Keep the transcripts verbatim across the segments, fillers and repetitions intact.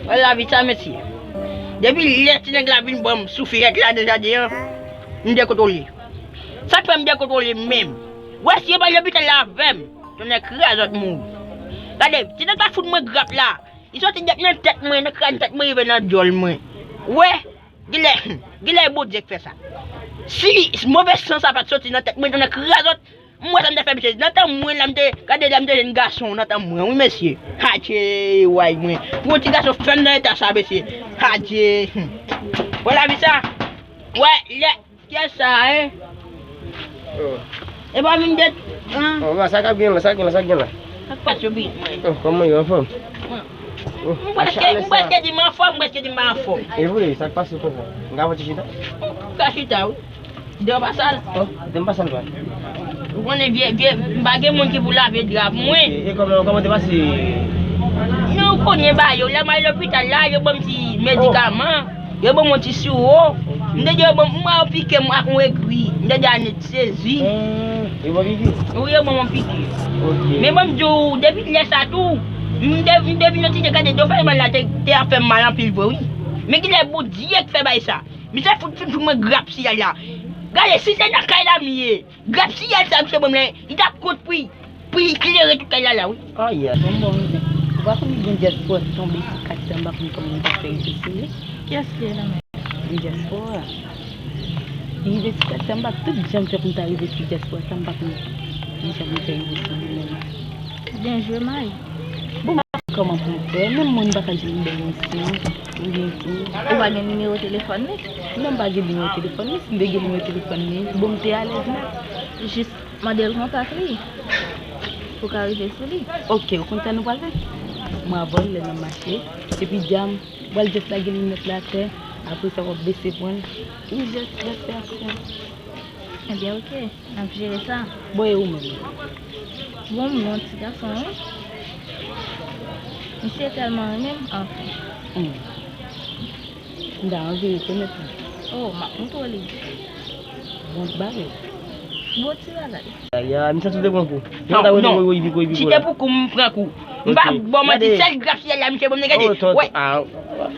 Wè lavi sa, mesye. Depi lè ti nèg la vin ban m souflèt la nan jaden an, m dekontwole. Sa k fè m dekontwole menm? Wè, si yo pa lopital la avè m, tonnè krazòt mouri. Gade, ti nèg la fout mwen grap la. Li soti depi nan tèt mwen, nan kràn tèt mwen, rive nan dyòl mwen. Wè, genlè, genlè e Bondye k fè sa. Si move san sa pa t soti nan tèt mwen, tonnè krazòt, m wè sa m te fè misye. Nan tan mwen la, m te, gade la, m te jèn gason nan tan mwen, wi, mesye. Adje, way mwen. Pou yon ti gason fè m nan eta sa, mesye. Adje. Wè lavi sa. Wè, lè, kiyès sa, en? Oh. E pa vin det, en? Oh, sa k ap gen la, sa k gen la, sa k gen la? Sa k pase, wi, mwen? Oh, kòman yo, anfòm? Mwen. Oh, m prèske, m prèske di m anfòm, m prèske di m pa anfòm. E vre, sa k pase, konsa? M ka fè ti chita? M ka chita, wi. Deyò pa sal. Oh, deyò pa sal, vre. Ou konnen vye, vye, m pa gen moun ki pou lave dra pou mwen. E, e kòman, kòman te pase? Non, ou konnen ba yo. Lè m al lopital la, yo ban m ti medikaman. Yo ban m yon ti siwo. M te di yo ban m, m wè yo pike m ak yon egri. M te di Anet sezi. Hmm, yo ba w piki? Wi, yo ban m yon piki. Ok. Men ban m di w, depi lè sa tou, m te, m te vin yon ti jan gade do fè mal la, te, te ap fè m mal anpil vre, wi. Men genlè Bondye k fè bagay sa. Misye fout fin fout mwen grap siyal la. Gade, si se nan kay la m ye, grap siyal sa misye ban m la, li t ap kont pou, pou li klere tout kay la la, wi. Ah, yes. Bon, bon, wi. Ou pa konn gen dyaspora ki tonbe sou kat sa, m pa konn kòman m ta fè rive sou li. Kiyès ki ye la menm? Gen dyaspora. Li rive sou kat sa, m pa tout jan m fè pou m ta rive sou dyaspora sa, m pa konn ki jan pou m fè rive sou li menm. Byen jwe, May. Bon, m pa konn kòman pou m fè. Menm mwen, m pa ka jwenn bèl misye. Ou gen tou. Ou pa gen nimewo telefòn li? Non, m pa gen nimewo telefòn li. Si m te gen nimewo telefòn li, bon, m te alèz nèt. Jis mande l kontak li. Pou w ka rive sou li. Ok, ou konn sa nou pral fè? Mwen avè w lè n ap mache. Epi djam, ou pral jis lage linèt la atè. Apre sa, w ap bese pran l. Ou jis, jis fè aksyon. Ebyen, ok. N ap jere sa. Bon, e ou menm? Bon, m yon ti gason, wi. Misye tèlman renmen m, anfen. Hmm. M ta anvi rekonèt li. Oh, m ap montre w li. Bon ti bagay. Bon ti bagay. Ya, misye sou te pran kou. Non, non. Si te pou kou, m pran kou. M pa bon manti, sèl grap siyal la, misye ban m nan gade. Wè.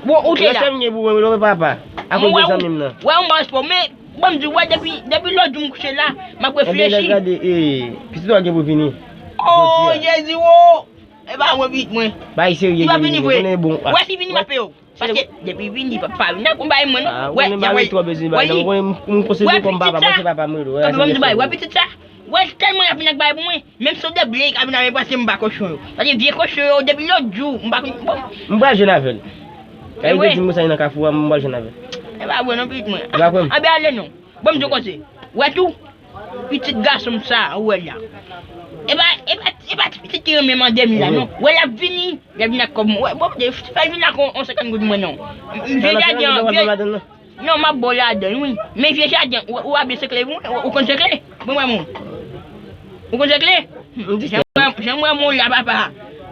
Bon, ou te la. Lè m gen pou mwen, lè papa. Akoz de zanmi m nan. Wè, ou manje pou men. Bon, m di, wè, depi, depi lòt jou m kouche la, m ap reflechi. Ebyen, gade, eh, pitit ou a gen pou vini. Oh, Jezi, oh! E pa mwen, pitit mwen. Bay serye, li p ap vini vre. Wè, si vini, m ap peye w. Paske, depi vini, pa, pa vin nan konba mwen, non. Wè, wè, wè, pitit sa. Wè, pitit sa. Wè, tèlman y ap vin ak bagay pou mwen. Menm si se de ble, y ap vin avè paske m pa kochon yo. Paske vye kochon yo, depi lòt jou, m pa konn, bon. M pral jwenn avè l. Kay te di m konsa, li nan kafou a, m pral jwenn avè l. E pa vre non, pitit mwen. E pa vre. Anben ale non. Bon, m di w konsa. Wè tou, pitit gason m sa, ou wè l la. E pa, e pa, e pa ti pitit ki renmen mande m la, non. Wè l ap vini, l ap vin ak kòb mwen. Wè, bon, fè l vin ak yon, yon senkant goud mwen non. M vye jaden an, vye. Non, m ap ba w ladan l, wi. Men vye jaden, ou, ou a byen sekle, wi, ou, ou konn sekle? Bon, mwen, mwen. Ou konn sekle? Jan mwen, jan mwen moun la, papa.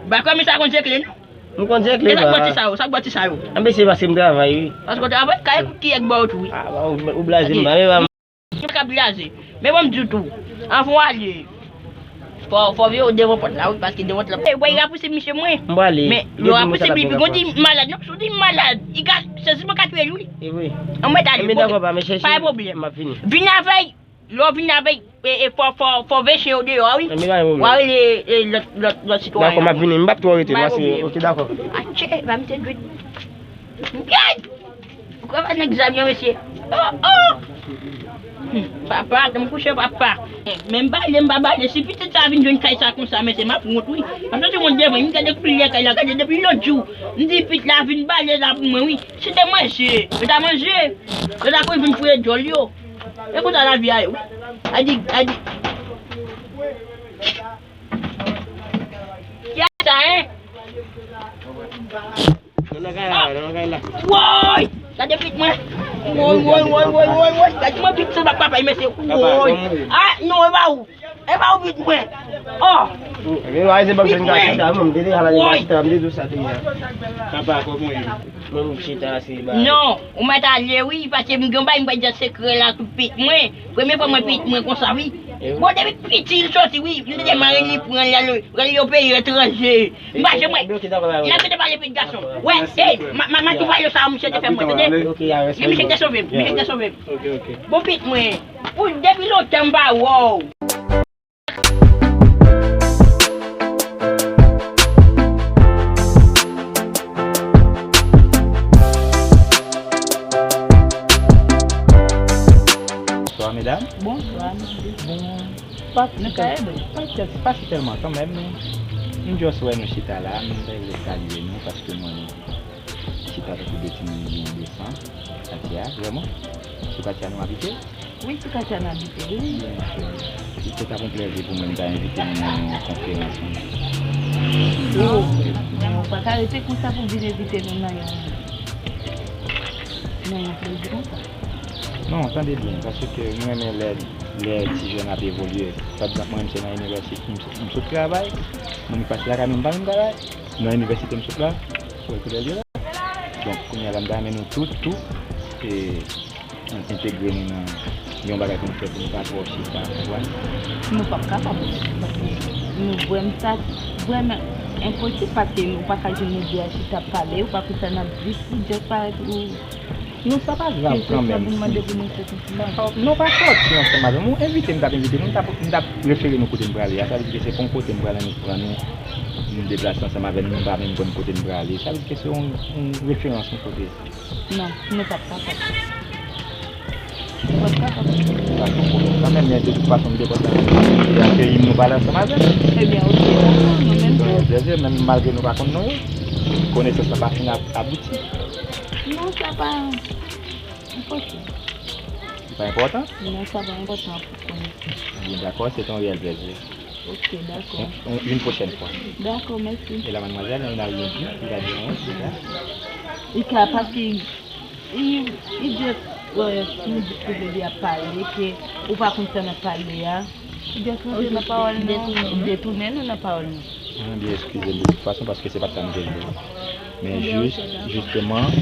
M pa kwè misye konn sekle, non. M konn sekle, papa. E sa k bati sa yo, sa k bati sa yo? Anben, se paske m travay, wi. Paske w travay, kay kout kiyè k ba w tou, wi. Ah, ou, ou blaze m, pa, men pa. M pa ka blaze. Men bon, m di w tou. Anvan w ale. Fò, fò veye w devan pòt la, wi, paske devan pòt la. E, wè, y rapouse misye mwen. M prale. Men, yo rapouse li, pi gon di malad, non, si w di malad, li ka, se sispann ka touye l, wi. E vre. An mwen ale, bon. Dakò, pa, men chèche. Pa gen pwoblèm. M ap vini. Vin avè l, lè w vin avè l, e, e, fò, fò, fò veye chen yo deyò a, wi. Anben, pa gen pwoblèm. W a rele, e, lòt, lòt, lòt sitwayen. Dakò, m ap vini, m p ap twò rete, paske, ok, dakò. Atchè, va mete dwèt. Gad! Ou kwè pa nèg zam yo, mesye? Oh, oh! Hmm, papa, tann kouche, papa. Men m bale, m pa bale. Si pitit sa vin jwenn kay sa konsa, mesye, m ap wont, wi. M ap soti wont devan, m gade koulè kay la, gade depi lòt jou. M di pitit la vin bale la pou mwen, wi. Si te manje, yo ta manje. Yo ta kouri vin fouye djòl yo. E konsa lavi a ye, wi. A di, a di. Kiyès sa, en? Nan kay la, nan kay la. Woy! Gade pitit mwen. Woy, woy, woy, woy, woy, woy. Gade mwen pitit sa bak papa, mesye. Woy. Ah, non, e pa ou. E pa ou pitit mwen. Oh. Pitit mwen. Woy. Papa, kòman ye? Mwen, m chita, se ba. Non, ou mèt ale, wi, paske m gen yon bagay, m pral di sekrè la sou pitit mwen. Premye fwa mwen pitit mwen konsa, wi. Bon, depi piti li soti, wi, li te mare li pran l al, al yon peyi etranje. M pa janm wè. N ap rete pale pitit gason. Wè, ey, ma, ma, ma tou pale sa, misye te fè mwen, tande? Men misye te sove m, misye te sove m. Bon, pitit mwen, pou depi lontan m pa wè w. Bonswa, medam. Bonswa, mesye. Bon, pa Nou ka ede w? Pa tèl, pa si tèlman kanmenm, men m just wè nou chita la, m ta vle salye nou paske nou chita tankou de timoun byen desan. Katya, vrèman? Sou Katya nou abite? Wi, sou Katya nou abite, wi. Donk, euh, li te t ap yon plèzi pou mwen, m ta envite nou nan yon konferans. Oh, men ou pa ka rete konsa pou vin envite nou nan yon, nan yon plèzi konsa. Non, tande byen, paske m renmen lè, lè ti jèn ap evolye. Pa egzanp, mwen menm se nan inivèsite m, m sot travay, mwen m pase lakay mwen, m pa menm travay. Nan inivèsite m sot la, ou wè koulè l ye la. Donk, kounye a la, m ta renmen nou tout, tout, e, entegre nou nan yon bagay pou nou fè pou nou pa twò chita, ou konprann? Nou p ap kapab, paske nou vrèman, sa vrèman enposib, paske nou pa ka jwenn nou de a chita pale, ou pa konn sa n ap di, pou just parèt ou Non, sa pa grav kanmenm. Non, pa sòti ansanm avè m. Ou envite m, m t ap envite nou, m t ap, m t ap refere nou kote m prale a. Sa vle di ke se pa yon kote m prale, nou pran nou, nou deplase ansanm avè nou, nou pa menm konn kote m prale. Sa vle di ke se yon, yon referans yon kote. Non, nou p ap kapab. Nou p ap kapab. Pa gen pwoblèm kanmenm, men de tout fason, m te kontan e akeyi m, nou pale ansanm avè m. Ebyen, oke, dakò, nou menm tou. Se yon plezi, menm malgre nou pa konn nou yo. Konesans lan pa fin ab-, abouti. Non, sa pa enpòtan. Li pa enpòtan? Non, sa pa enpòtan pou konesans. Byen, dakò, se te yon reyèl plèzi. Ok, dakò. Yon, yon, yon pwochèn fwa. Dakò, mèsi. E la, madmwazèl, nou al di, li pa di anyen, li ka? Li ka, paske li, li just, wè, nou di kote li ap pale, ke ou pa konn sa n ap pale a. Li just rantre nan pawòl nou, detounen nou nan pawòl nou. Mwen byen eskize m de tout fason paske se pa t sa m te vle. Men jis, jisteman,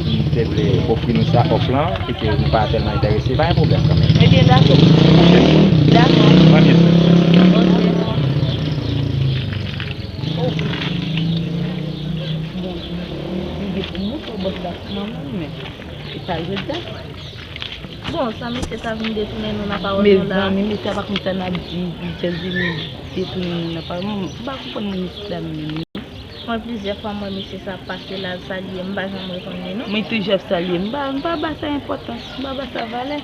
m te vle ofri nou sa, òf lan, e ke nou pa tèlman enterese, pa gen pwoblèm kanmenm. Ebyen, dakò. Dakò. Mwen byen. Ok. Oh. Bon, m gen pou m moute bòs la, manman, men e sa l jodi a. Bon, sa mesye sa vin detounen nou nan pawòl nou la. Mezanmi, mesye a pa konn sa n ap di, li just vin detounen nou nan pawòl. M pa konprann moun isit la menm, non. Mwen plizyè fwa m wè mesye sa ap pase la, l salye m, m pa janm reponn li, non. Mwen toujou ap salye m, m pa, m pa ba sa enpòtans, m pa ba sa valè.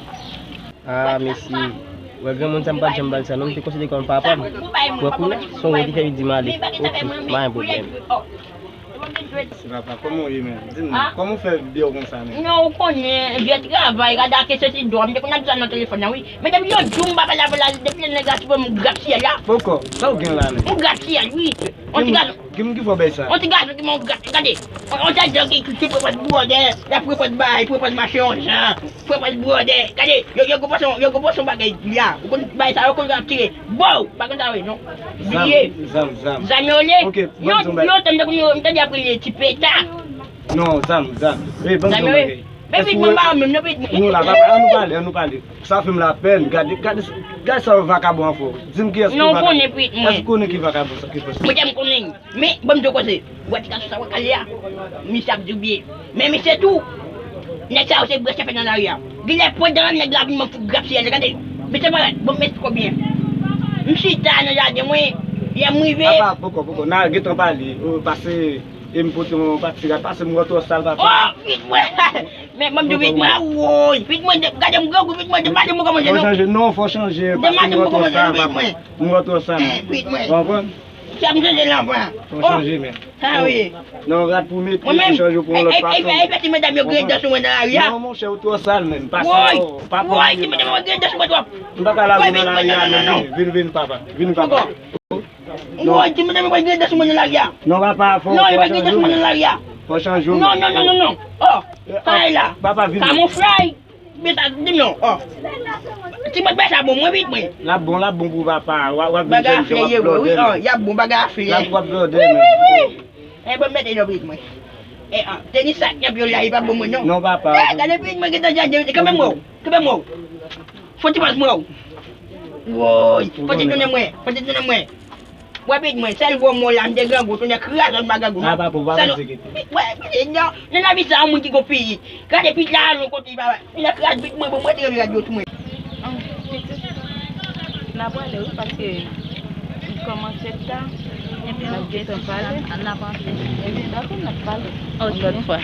Ah, mesye, wè granmoun sa m pa t janm ba l sa, non, m te konsidere kòm papa m. Wè kounye a, se yon wè ki fè li di m ale. Ok, pa gen pwoblèm. Mèsi papa, kòman w ye menm? Di m non, kòman w fè byen w konsa menm? Non, ou konnen, vye travay, gade ake sesi dwa, m te konn ap di sa nan telefòn nan, wi. Men depi yon jou m pa pale avè l la, depi lè nèg la twouve m, m grap syèl la. Poko, sa w gen la menm? M grap syèl, wi. On ti gade. Ki moun ki fè w bay sa? On ti gade ki moun grap, gade. On, on ti gade ki, ki, ki pran pòt bwòdè, l ap pran pòt bay, pran pòt mache yon jan. Frè mwen, bwòdè, gade, yo, yo gon fason, yo gon fason bagay li a. Ou konn bagay sa yo konn ap tire. Bow! Pa konn sa yo ye, non. Bliye. Zam, zam, zam. Zam yo le. Ok, ban m di yon bagay. Yon, yon tan m te konn yo, m tande y ap rele ti peta. Non, zam, zam. Ey, ban m di yon bagay. Men pitit mwen pa menm, non, pitit mwen. Nou la, papa, ann nou pale, ann nou pale. Sa fè m lapèn. Gade, gade, gade sa yon vakabon an fè w. Di m kiyès ki vakabon. Non, konnen pitit mwen. Èske w konnen ki vakabon sa ki fè sa? Mwen te m konnen. Men, ban m di w koze, ou wè ti gason sa w wè k ale a, misye ap di w byen. Men misye tou, nèg sa yo se brèt chèfè nan lari a. Genlè pandan nèg la vin ban m fout grap sou li, gade. Misye parèt, bon, men twò byen. M chita nan jaden mwen, lè m rive. Papa, poko, poko, n a gentan pale, ou pase, e m pote yon pati rad, pase m wè w twò sal, papa. Oh, pitit mwen! Men, ban m di w pitit mwen, woy, pitit mwen, gade m grangou, pitit mwen, de maten m poko manje, non. Fò chanje, non, fò chanje, pase m wè w twò sal, papa. M wè w twò sal. Pitit mwen. Ou konprann? Sa m chanje la, vwa. Fò chanje, men. Sa wi. Non, rad pou mete, pou chanje pou yon lòt fason. E, e, e, e, ti medam yo griyen dan sou mwen nan lari a. Non, monchè, ou twò sal, men. Pase, papa. Woy, ti medam yo griyen dan sou mwen twòp. M pa ka lage w nan lari a, non, non. Vin, vin, papa. Vin, papa. Woy, ti medam yo griyen dan sou mwen nan lari a. Non, papa, fò, fò chanje w, men. Fò chanje w, men. Non, non, non, non, non. Oh, sa e la. Papa, vin. Kamouflay. Men sa, di m non, oh. Ti mwen bay sa bon, mwen vit mwen. L ap bon, l ap bon pou papa. W ap, w ap vin jèn jan w ap blòdè, men. Bagay a fè ye, wi, oh, y ap bon, bagay a fè ye. L ap, w ap blòdè, men. Wi, wi, wi. E bon, mete yo vit mwen. E, ah, tenis sa, y ap yo la, li pa bon mwen, non. Non, papa. E, gade vit mwen, gade jaden, kanmenm, wè w, kanmenm, wè w. Fò ti paz mwen, wè w. Woy, pote tounen mwen, pote tounen mwen. W ap ede mwen, sèl gwo mo la, m te grangou, tounen kraze m pa grangou, non. Papa, pou papa sekirite. Wè, non, nan lavi sa, yon moun ki gon pitit. Gade pitit la, alon kote, papa. Tounen kraze pitit mwen, bon, mwen te rele radyo sou mwen. An, pitit, n a prale, wi, paske li kòmanse ta. N ap gentan pale. N ap antre. Dakò, n ap pale. Ok. Yon lòt fwa.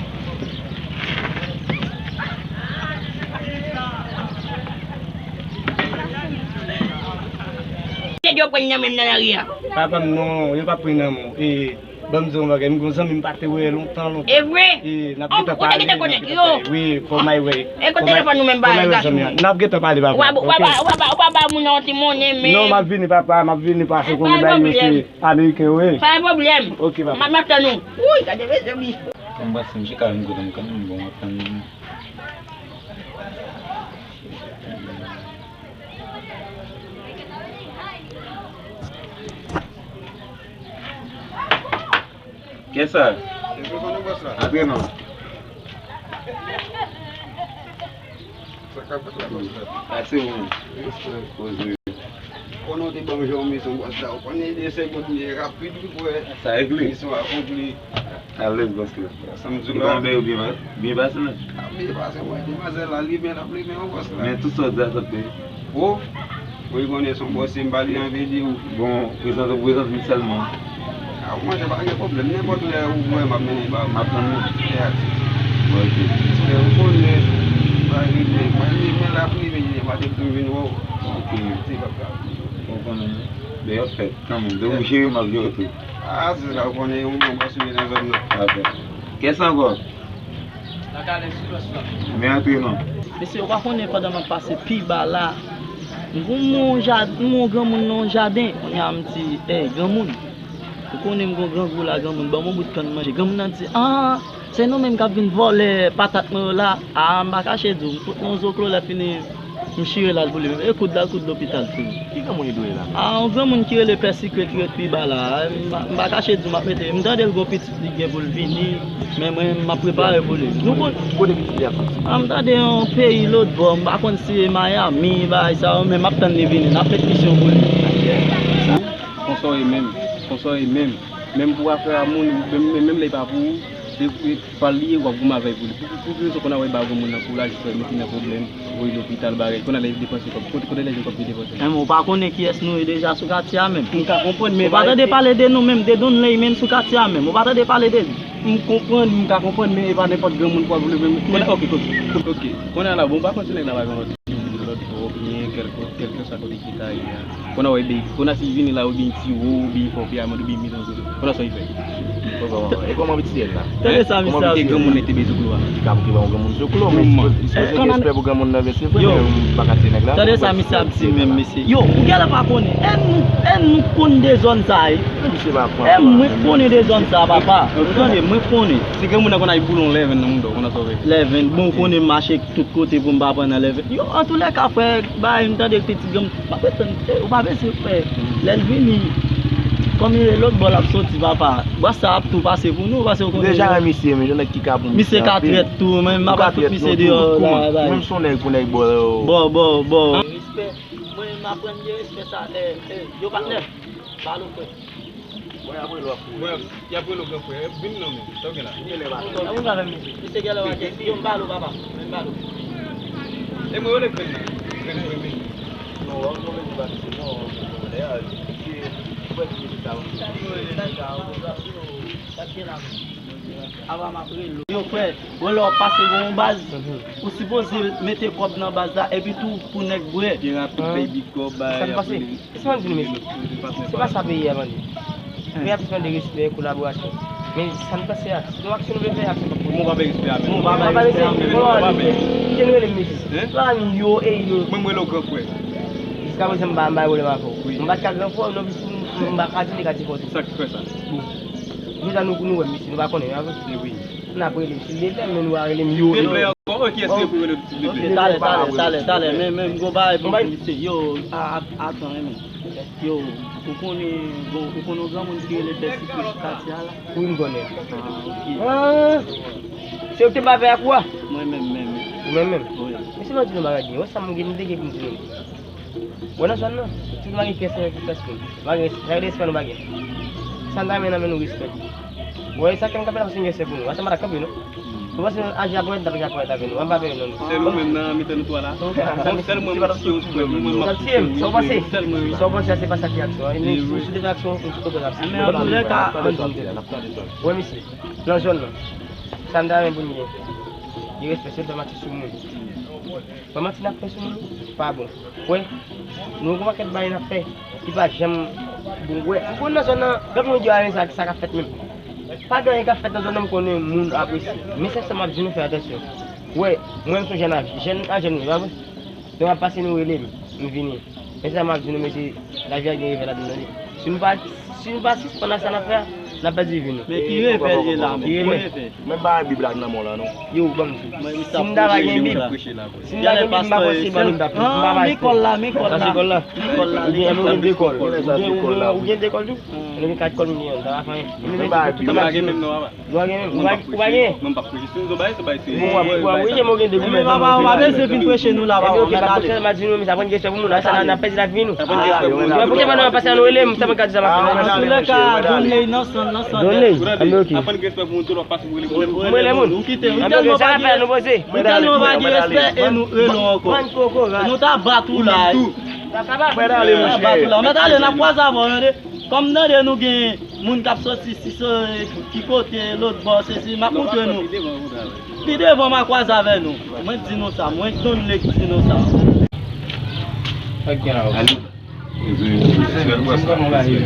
Se yo pran nan menm nan lari a. Papa m non, yo pa pran nan men w. E, ban m di w yon bagay, m gon zanmi m pa te wè lontan, lontan. E vre? E, n ap gentan pale, n ap gentan pale. Wi, fò m al wè. E kote telefòn nou menm, pa egzakteman? N ap gentan pale, papa. Ou pa ba, ou pa ba, ou pa ba moun nan yon ti monnen menm. Non, m ap vini, papa, m ap vini, pase konnen bagay yo se ameriken, wi. Pa gen pwoblèm. Ok, papa. M ap, m ap tann ou. Wi, gade mezanmi. Mwen panse m chita menm kote m kanmenm, bon, mwen tann. Kiyès sa? Antre non. Sa k ap fèt la, bòs la? Pase mwen. Poze. Konnen w te ban m jan w misyon, bòs la. Ou konnen de segonn li rapid wi, frè. Sa regle. Misyon akonpli. Alèz, bòs la. Sa m di w la. Kòman w byen, byen pase la? Ap byen pase, mwen. Demwazèl la limen, l ap limen, wi, bòs la. Men tout sa w di a, sa te. O! Wi, konnen se yon bòs, se m pa li anvi di w. Bon, prezante, prezante m sèlman. A, ou manje, pa gen pwoblèm. Nenpòt lè ou wè m ap mennen ba ou. M ap tann ou. Bon, ok. Ou konnen, pa rive. Mwen, li, men l ap rive, li, m ap vin wè w. Ok. Se pa grav. Ou konnen, lè yo fèt, kanmenm, lè ou jere, m ap jere tou. A, se sa, ou konnen, yon bon bòs ou ye nan zòn nan. Kiyès ankò? Men antre non. Mesye, ou pa konnen pandan m ap pase pi ba la, m gon moun ja-, m gon granmoun nan yon jaden. Kounye a m di, "Ey, granmoun, ou konnen m gon grangou la, granmoun, ban m yon bout kann manje." Granmoun nan di, "Ah, se nou menm k ap vin vòlè patat mwen yo la." Ah, m pa kache di w, m fout nan zoklo lè fini. M chire l al pou li menm. E koud la, koud lopital tou. Ki granmoun li dwe la? A, yon granmoun ki rele Pè Sikre ki ret pi ba la. M pa, m pa kache di w, m ap mete, m tande l gon pitit li gen pou l vini, men mwen, m ap prepare pou li. Nou konn. Ki kote pitit li ap soti? A, m tande yon peyi lòt bò, m pa konn si e Miami, bagay sa yo, men m ap tann li vini, n ap met misyon pou li. Konsa w ye menm, konsa w ye menm, menm pou afè a moun, menm, menm, menm lè e pa pou ou, se, se pa l li ye, w ap goumen avè l pou li. Pou, pou ki rezon kounye a w ap ba granmoun nan kouraj, pou l mete nan pwoblèm, voye lopital, bagay, kounye a lè l depanse kòb, kote, kote lèzòt kòb li depanse? Men ou pa konnen kiyès nou ye deja sou katye a menm. M ka konprann, men ou pa tande pale de nou menm, de Don Ley menm sou katye a menm, ou pa tande pale de li. M konprann, m ka konprann, men e pa nenpòt granmoun pou ap leve. Men, ok, ok, ok. Kounye a la, bon, m pa konn si nèg la pa gen lòt, lòt bò, oubyen kèlke, kèlkeswa kote ki ta ye a. Kounye a w ap bèy, kounye a si l vini la, oubyen ti wo, oubyen fè w peye amand, oubyen mil yon goud. Kounye a sa w fè? E kòman pitit li la? Tande sa misye ap di. Kòman pitit granmoun nan te bèy sou klo a? Ki ka pou ki pa yon granmoun sou klo, men si, si w gen respè pou granmoun nan, men se vre, men m pa ka tiye nèg la. Tande sa misye ap di menm, mesye. Yo, ou genlè pa konnen. E nou, e nou konn de zòn sa a, wi. E mwen konnen de zòn sa a, papa. Ou tande, mwen konnen. Si granmoun nan konn al boule yon lèvenn nan mouda w, kounye a sa w fè? Lèvenn, bon, ou konnen m mache tout kote pou m pa pran nan lèvenn. Yo, antoulèka, frè, bay, m tande pitit granmoun. M ap ret tann, eh, ou pa bezwen pè. Lè l vini, kòm e lòt bò l ap soti, papa, bòs sa ap tou pase pou nou, pase ou konnen. Deja, misye, men, yon nèg ki ka pou misye. Misye ka trèt tou, men m ap fout misye deyò la, bay. Menm si yon nèg pou nèg bò. Bò, bò, bò. Respè. Mwen, m aprann gen respè sa, eh, eh, yo patnè. Balo, frè. Bon, y ap rele w ap kouri. Y ap rele w gran frè. Vin non, men. Sa w gen la? Vin avè m, mesye. Mesye, gen lè w a gen. Yo, m ba l ou, papa. Men m ba l ou. E mwen, rele grenn nan. Grenn nan, men. Non, w ap move di pa misye. Non, w ap move lè a. Mesye, frè, mesye sa, w ap move sa, w ap move sa. Sa k gen la, men? Ava m ap rele w. Yo, frè, bon, lè w ap pase gon yon baz, ou sipoze mete kòb nan baz la, epi tou pou nèg bwè. Pi rapid, baby, kòb, bay, ap rele. Sa m di nou, mesye, se pa sa peyi a mande. Peyi a plis mande respè, kolaborasyon. Men sa n panse a, se yon aksyon nou vle fè, aksyon pa pou nou. Mwen pa bay respè a menm. Mwen pa bay respè a menm. Kite nou rele m mesye. Se pa ni yo e yo. Mwen, mwen rele w gran frè. Jiska prezan, m pa, m pa gen pwoblèm avè w. Mwen pa t ka gran frè w non, pitit, m pa ka di li ka di fò tou. Sa k fè sa? Bon. Jodi a nou, nou wè m mesye, nou pa konnen, nou pa vre? N ap rele m. Si l devlè, men nou a rele m yo e yo. Ok, talè, talè, talè, talè, men, men, m gon bagay pou m di misye. Yo, a, a, atan, men. Yo, ou konnen, bon, ou konnen yon granmoun ki rele Pè Sikre sou katye a la? Wi, m konnen. Ah, ok. Ah, se ou ki te bave ak ou a? Mwen menm, menm. Ou menm menm? Wi. Men se mwen di nou bagay byen. Wè sa m gen, m te gen pou m di nou. Bon, nan zòn nan, sitou pa gen pyès respè pou moun. Pa gen respè, sa vle di respè nou pa gen. Sa n ta renmen nan men nou respè. Bon, e sa k ap fè n ap sinye se pou nou. Asa m pa ta kanpe, non. Ou panse nou aji apre, n t ap aji apre avè nou. An pa pè non. Sèl ou menm nan mitan nou twa la. Sèl mwen m ap sou mwen, mwen m ap sou mwen. Sa w panse? Sa w panse a se pa sa ki aksyon an. E nou sou de aksyon, nou sou kote aksyon. Men an tou lè ka, an di m. Wè, mesye, nan zòn nan, sa n ta renmen pou n gen. Gen respè, se fè mati sou moun. Fè mati n ap fè sou moun, pa bon. Wè, nou gon pakèt bagay n ap fè ki pa janm bon. Wè, m konn nan zòn nan, gade moun di a, sa, sa k ap fèt menm. Pa gen anyen k ap fèt nan zòn nan, m konnen moun apresye. Men se sa m ap di nou, fè atansyon. Wè, mwen m se yon jèn a, jèn a jèn wi, pa vre? Lè m ap pase nou rele m, m vini. Men se sa m ap di nou, mesye, lavi a gen revè ladan l, tande. Si nou pa, si nou pa sispann ak sa n ap fè a, n ap pèdi vi nou. Men ki revè l ye la, men? Ki revè? Men bagay Bib la nan men w la, non. Yo, ban m di. Si m ta pa gen Bib, si m ta gen Bib, m pa panse ban nou dap. M pa pa Mikòl la, Mikòl la. Mikòl la, li gen Mikòl. Ou gen de kòl tou? Ou gen kat kòl, m gen youn, sa pa fè anyen. Men bagay Bib la. Nou pa gen menm non, papa. Nou pa gen menm. Ou pa gen? Non, m p ap preche. Si nou bay, se bay, se. Bon, w ap, w ap, wi, men ou gen de goumen. Men papa, w pa bezwen vin preche nou la, papa. Ebyen, ok, pa kòmsa, m a di nou, men sa pran respè pou moun. Sa n ap pèdi lavi nou. Sa pran respè pou moun. Mwen, pou ke madan mwen pase a nou rele m, sa mwen ka di sa m ap fè. An tou lè ka, Donley, nan sòn, nan sòn. Donley, an ok. Sa pran respè pou moun, tou lè w ap pase pou rele moun. Mwen rele moun. Ou kite, ou tèlman pa gen respè. Ou tèlman pa gen respè e nou rele w ankò. Nou ta bat ou la. Nou ta bat ou la. Mèt ale, n ap kwaze avè w, tande. Kòm m tande nou gen moun k ap soti si se ki kote, lòt bò, sesi, m ap montre nou. Pi devan m a kwaze avè nou. Mwen di nou sa, mwen Donley di nou sa. Sa k gen la, Osi? Poze, poze, poze.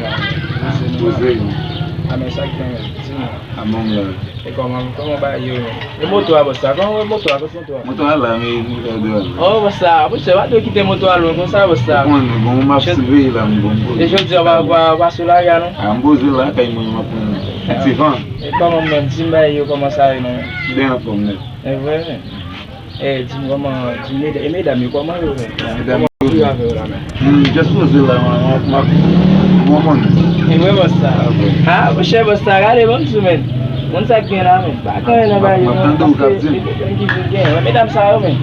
Poze, poze. A, men sa k gen, di nou. A, bon, la. E kòman, kòman bagay yo, men? E moto a, bòs la? Kòman moto a? Kot moto a? Moto a la, men moto a deyò la. Oh, bòs la, monchè, pa dwe kite moto a lwen konsa, bòs la. Ou konnen, bon, m ap siveye la, m bon, m poze. E jodi a, w pa, w pa, w pa sou lari a, non? A, m poze la, kay mwen, m ap pran ti van. E kòman menm, di m bagay yo, kòman sa ye, non? M byen anfòm, nèt. E vre, men. E, di m kòman, di m, e medam yo, kòman yo, men? Medam yo. Kòman w viv avè yo la, men? Hmm, just poze la, man, man, man, man, man. E vre, bòs la. Ah, monchè, bòs la, gade, ban m di w, men. Konn sa k gen la, men. Pa gen anyen nan bagay yo, non, paske se medam ki vin gen. Wè, medam sa yo, men.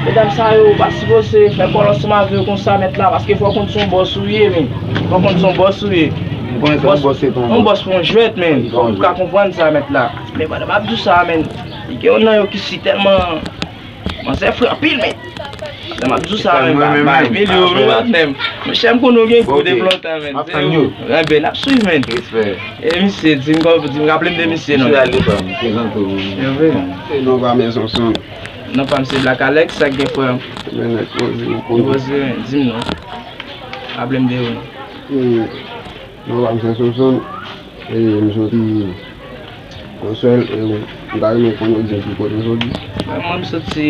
Medam sa yo, ou pa sipoze fè kòl ansanm avè yo konsa, mèt la, paske fò w konn se yon bòs ou ye, men. Fò w konn se yon bòs ou ye. Yon bòs se pa yon bòs. Yon bòs pa yon jwèt, men. Fò w ka konprann sa, mèt la. Men pandan m ap di w sa, men, gen youn nan yo ki si tèlman Manzè fre anpil, men. Sa m ap di w sa, men, ba, ba, Emilio, wi, patnè m. Monchè, m konnen w gen gwo depi lontan, men. Enben, n ap swiv, men. E misye, di m kò, di m, raple m de misye, non. Misye ale pa m, prezante w. Enben. E non pa m se Sonson. Non pa m se Black Alex, sa k gen, frè m? Men nèg poze, ou poze. Poze, di m non. Raple m de ou, non. Hmm. Non pa m se Sonson. E m soti Bonswèl, e m ta renmen konn ou di m ki kote w soti. Mwen, mwen, m soti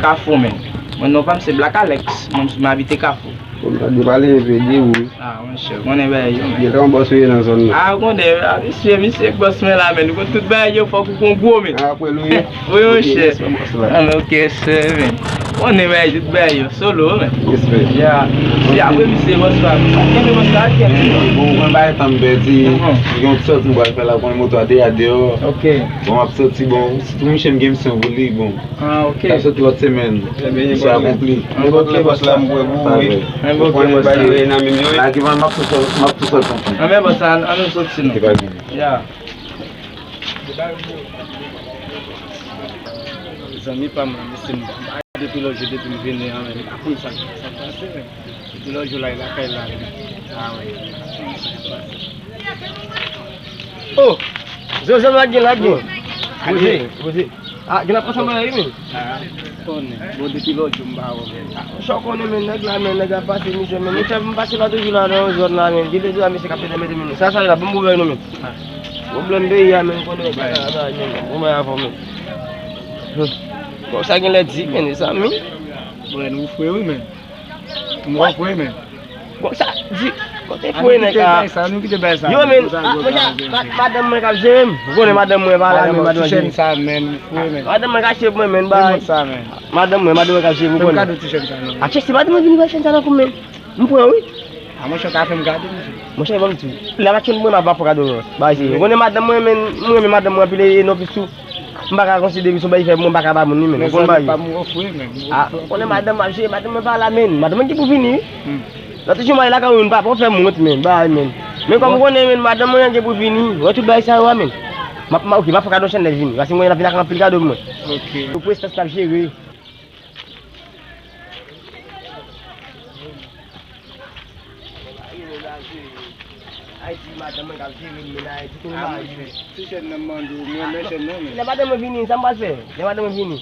Kafou, men. Mwen, non pa m se Black Alex. Mwen, m abite Kafou. Bon, m ta dwe pale enpe de ou wi. Ah, monchè, ou konnen bagay yo, men. Gen tan bòs ou ye nan zòn nan. Ah, ou konnen, ah, misye, misye k bòs mwen la, men. Ou konn tout bagay yo, fòk ou konn gwo, men. Ah, apre l ou ye? Wi, monchè. Ok, respè bòs la. Ah, men, ok, respè, men. Ou konnen bagay, tout bagay yo. Solo, men. Respè. Ya. Si apre misye, bòs la, kenbe bòs la, kenbe. Bon, mwen bay tan m pèdi. Mhm. Gen yon ti sòti m pral fè la, konn moto a deja deyò. Ok. Bon, m ap soti, bon, sitou misye m gen misyon pou li, bon. Ah, ok. L ap soti lòt semèn. Misyon akonpli. Nenpòt lè bòs la m pran pou ou, wi. Ou konnen bagay yo ye nan men m yo, wi. La ki van m ap tou sòt, m ap tou sòt ansanm. Anben bòs la, ann nou soti non. Se pa gen. Ya. Zanmi pa m, mesye m. Depi lòt jou, depi m vini an, men, m pa konn sa k, sa k pase, men. Depi lòt jou la, e lakay la, men. Ah, wi. Oh! Zozan la gen, la gen. Poze, poze. Ah, gen la pase anba la, wi, men. Ah, konnen. Bon, depi lòt jou, m pa wè, men. Ah, sa w konnen, men, nèg la, men, nèg la pase mizè, men. Mizè, m pase lòt jou la, nan yon zòn la, men. Gen de zòn, mesye, k ap mete, mete, men. Sa, sa, la, bon, bon, men. Ah. Pwoblèm peyi a, men, konnen, men, bon, men, avè w, men. Bon, sa gen lè di, men, zanmi. Bon, nou fre, wi, men. Nou fre, men. Bon, sa, di, kote fre nèg a? Sa, nou kite bay sa. Yo, men, ah, monchè, ma-, madanm mwen k ap jere m. Ou konnen madanm mwen pa la, men, madanm mwen jere m. Sa, men, fre, men. Madanm mwen ka jere mwen, men, ba. Sa, men. Madanm mwen, madanm mwen k ap jere m, ou konnen. Fè m kado ti chèn sa, non. A, chèsi, madanm mwen vin bay chèn sa nan kou m, men. M pran, wi. A, monchè, w ka fè m gade, mesye. Monchè, ban m di w. Lè m ap fè m pran, m ap ba fò kado, non. Ba, isi. Ou konnen madanm mwen, men, mwen renmen madanm mwen anpil, e, e non plis tou. M pa ka konsidere se yon bagay ki fè moun pa ka ba moun li, men. Ou konn bagay yo. Ah, ou konnen madanm ap jere, madanm mwen pa la, men. Madanm mwen ki pou vini, wi. Lòt jou mwen la kay ou, pa, pa fè m wont, men. Bay, men. Men kòm ou konnen, men, madanm mwen gen pou vini. Wè tout bagay sa yo a, men. M ap, m ap, ok, m ap fè kado Chanèl vini. Paske mwen la vin ak anpil kado pou mwen. Ok. Yo prestans l ap jere. Ay, di madanm mwen k ap jere m, men Ayiti, konnen bagay yo. Ti jèn nan mande w, mwen renmen jèn nan, men. Lè madanm mwen vini, sa m pral fè? Lè madanm mwen vini.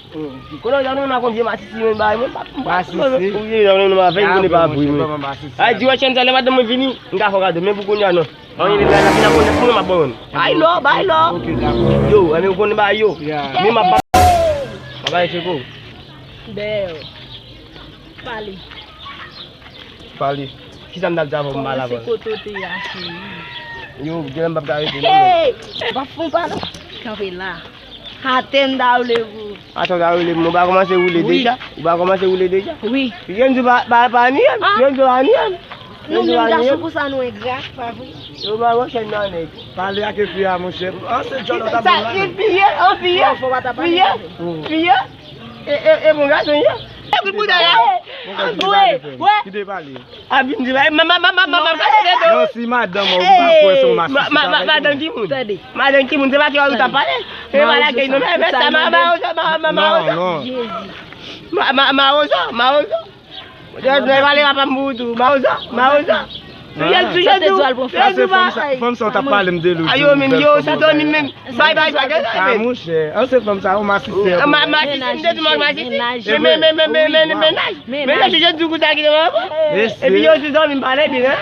Konnen jan nou nan konn vye masisi, men bagay, mwen pa, mwen pa, masisi. Ou vye jan nou nan avè, konnen pa vre, men. Ay, di wè chèn sa, lè madanm mwen vini, m ka fè w kado, men pou kounye a, non. Anyen, lè la, vin a konnen, konnen m ap ban w. Bay lò, bay lò. Ok, dakò. Yo, men ou konnen bagay yo. Men m ap ba, m ap ba Tcheko. Dèyè. Pale. Pale. Kisa m t ap di avè w m pale avè l? Kòman se kote w te ye a, cheri? Yo, genlè m p ap ka rete non, men. Hey! M p ap fè w pale. Kanpe la. Atè m ta woule pou ou. Atè w ta woule pou mwen. Ou pa kòmanse woule deja? Ou pa kòmanse woule deja? Wi. Jan m di w pa, pa, pa anyen. Jan m di w pa anyen. Nou menm gason konsa nou engra, pa vre? Yo ba w chèn nan nèg. Pale ak epi a, monchè. An se djòl ou t ap ban la. Sa, piye, an piye, piye, piye. E, e, e bon gason, yo. E kout boutèy la. Bon gason, pale, frè m. Kite pale. A vin di, ma, ma, ma, ma, ma, ma, ma, kase dedo. Non, si madanm ou pa kwè se yon masisi. Ma, ma, ma, madanm ki moun? Tande. Madanm ki moun, se pa ki ou t ap pale. E pa lage, non, men, men sa, ma, ma, ma, ma, ma, ma, non, non. Ma, ma, ma, ma, ma, Mawozo. Yo, yo pale papa m pou ou tou. Mawozo, Mawozo. Sou jèn, sou jèn tou. Sa se fanm sa, fanm sa w t ap pale m de l. Ayo, men yo, se zanmi m, men. Bay, bay, bay, bay. Ah, monchè. An se fanm sa, yon masisi. Ma, masisi, m te di w masisi. Men, men, men, men, men, mennaj. Mennaj, sou jèn tou kouta ki te mwen. Epi yo, sou zanmi m pale byen, hein?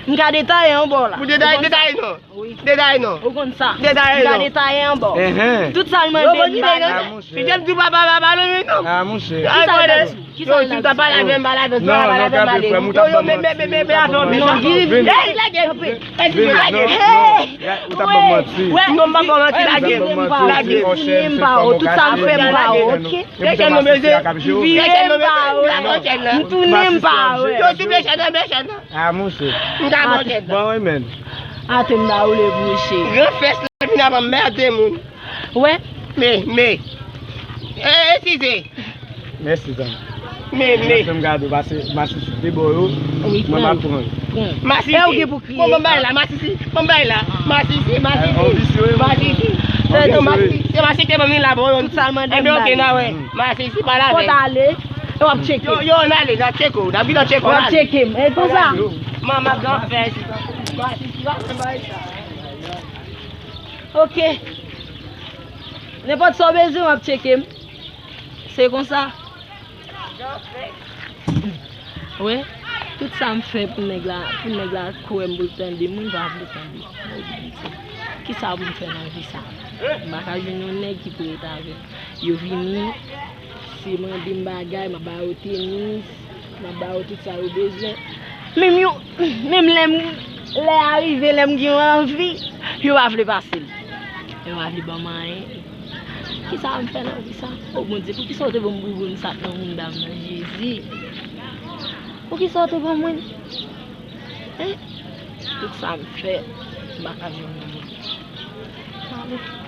M ka detaye yon bò la. Pou detaye, detaye non. Wi. Detaye non. Ou konn sa. Detaye non. M ka detaye anba w. Tout sa l mande m ba li. Yo, bon, si jèn tou papa, papa, non, men non. Ah, monchè. Kisa l ta di? Kisa l ta di? Yo, si w ta pale avè m, pale avè m, pale avè m, pale. Yo, yo, men, men, men, men, men, afè w mechan. Hey, lage. Hey. Ou t ap ban m manti. Non, m p ap ban w manti, lage. Lage. Vini m pa w. Tout sa m fè m pa w, ok? Vire m pa w. M tounen m pa w. Yo, tout mechan nan, mechan nan. Ah, monchè. M ta manje. Bon, wi, men. Atè m ta woule pou ou, cheri. Gran fès la vin avan mède moun. Wè? Men, men. E, eskize. Mèsi, zanmi. Men, men. Fè m gade, pase masisi de bò yo. Wi, mwen m ap pran. Pran. Masisi. E ou gen pou kriye. Bon, bon, bay la, masisi. Bon, bay la. Masisi, masisi. Masisi. Se masisi ki te ban m li la, bon. Tout sa l mande m ba li. Masisi, pale avè l. Fò w ale. E w ap tcheke. Yo, yo, n ale, n ap tcheke w. N ap vin nan tcheke w. W ap tcheke m. E konsa. Manman gran fès. Ok. Nenpòt sa w bezwen, w ap tcheke m. Se konsa. Wi. Tout sa m fè pou nèg la, pou nèg la kwè m, pou l tande m, wi, m pa vle tande. Kisa pou m fè nan vi sa? M pa ka jwenn yon nèg ki pou rete avè m. Yo vini, se mande m bagay, m ap ba yo tenis, m ap ba yo tout sa yo bezwen. Menm yo, menm lè m, lè a rive, lè m gen yon anvi, yo pa vle pase l. Yo pa vle ban m anyen. Kisa m fè nan vi sa? O Bondye, poukisa w te ban m bouboun sa k nan mounda m nan, Jezi? Poukisa w te ban mwen? Hein? Tout sa m fè, m pa ka jwenn yon moun.